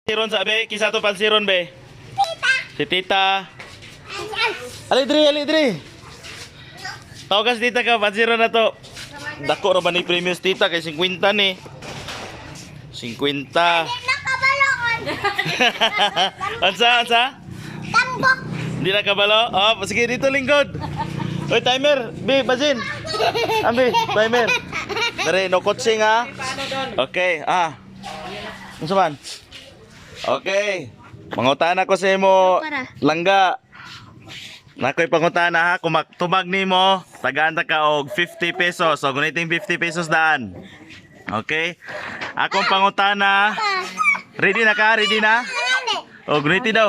Siron sa be, kinsa to pansiron, be? Tita. Si tita. Ali diri, ali diri. Tawagas tita ka, pansiron na to. Dako ra ba ni premium si tita kay 50 ni. 50. Nakabaloon. Ansa, ansa? Tambok. Hindi na kabalo? Oh, sige, dito lingkod. Oy, timer. Be, basin. Ambi, timer. Dere, no coaching ha. Okay, ah. Unsa man? Okay. Mangutan ako sa imo, langga. Nakoy pangutana ha, kung tubag nimo, tagaan ta ka og 50 pesos. So guniting 50 pesos daan. Okay? Akong pangutana. Ready na ka? Ready na? O guniti daw.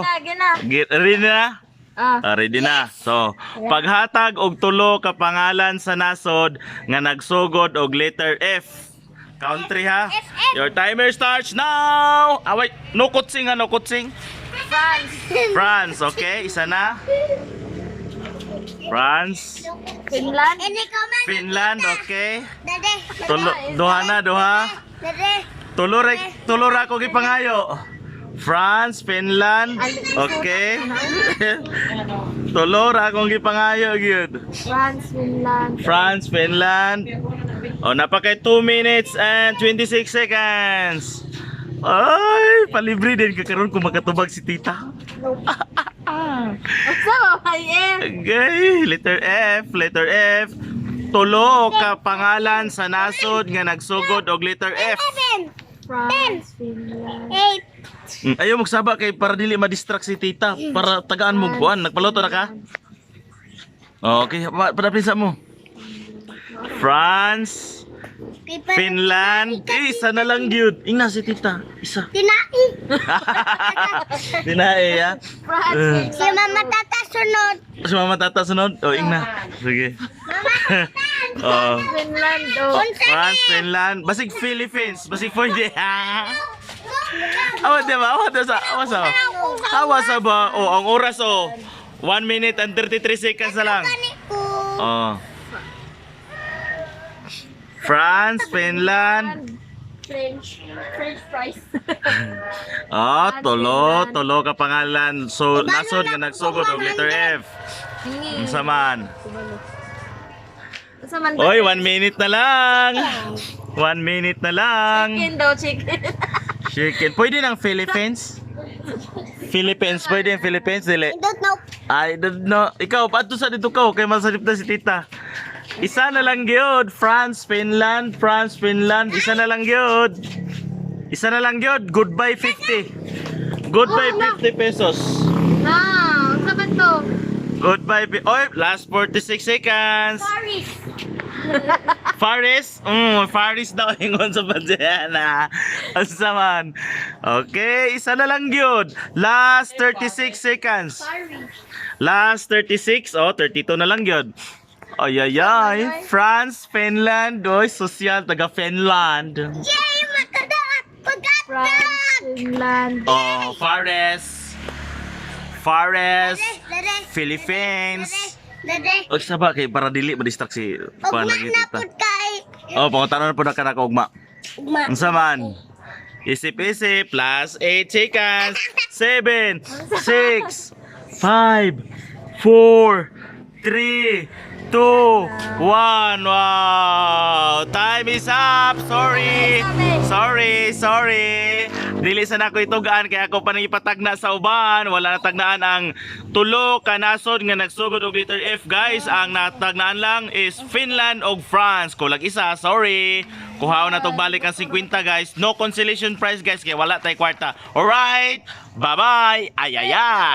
Gina. Ready na? Ah. Ah, ready na. So, paghatag og tulo ka pangalan sa nasod nga nagsugod og letter F. Country ha. F, F. Your timer starts now. Ah, wait. No kutsing ha, no kutsing. France. France, okay? Isa na. France. Finland. Finland, okay? Dade. Tulo, duha na, duha. Dade. Tulo, tulo ra ko gipangayo. France, Finland, okay? Tulo ra akong gipangayo gyud. France, Finland. France, Finland. O, napakay 2 minutes and 26 seconds. Ay, palibre din kakaroon kung makatubag si tita. Unsa ba may F? Okay, letter F, letter F. Tulo ka pangalan sa nasod nga nagsugod og letter F. France, Finland. 8. Ayaw magsaba kay para dili ma-distract si tita para tagaan mo kuan. Nagpaluto na ka? Okay, padapin sa mo. France, Finland, eh, isa na lang gyud. Ingna si tita, isa. Tinai. Dinae ya. France. Si Mama Tata sunod. Si mama tata sunod. Oh, ingna. Sige. Oh. Finland. Oh. France, Finland, basig Philippines, basig pwede. Awa di ba? Awa sa, awa sa. Awa sa ba? Oh, ang oras oh. 1 minute and 33 seconds na lang. Oh. France, Finland. French. French fries. Oh, tulo, tulo ka pangalan. So, nasod nga nagsugod og letter F. Unsa man? Unsa man? Oy, 1 minute na lang. 1 minute na lang. Chicken daw, chicken. Chicken. Pwede ng Philippines? Philippines, pwede ang Philippines, dili. I don't know. I don't know. Ikaw, pato sa dito ka, kay masalip na si tita. Isa na lang gyud. France, Finland, France, Finland. Isa na lang gyud. Isa na lang gyud. Goodbye 50. Goodbye 50 pesos. Ah, unsa man to? Goodbye. Oy, last 46 seconds. Paris. Faris? Faris daw ingon sa Bandiana. Asa man. Okay, isa na lang gyud. Last 36 seconds. Paris. Last 36, oh, 32 na lang gyud. Ay, ay, ay. France, Finland, oy, social, taga Finland. Yay, makadaat pagkat. France, Finland. Oh, Faris. Faris. Philippines. Dade. O, isa ba kay para dili ma-distract si Ugma kuan lagi na tita. pud kay. Oh, pangutanan na po na ka na ugma. Ugma. Unsa man? Isip-isip, plus 8 seconds. 7, 6, 5, 4, 3, 2, 1. Wow! Time is up! Sorry! Sorry! Sorry! Dili sa nako itugaan kaya ako pa nang ipatagna sa uban. Wala natagnaan ang tulo ka nasod nga nagsugod og letter F, guys. Ang natagnaan lang is Finland og France. Kulag isa, sorry. Kuhaon na tog balik ang 50, guys. No consolation prize, guys, kaya wala tay kwarta. Alright! Bye-bye! Ay ay ay!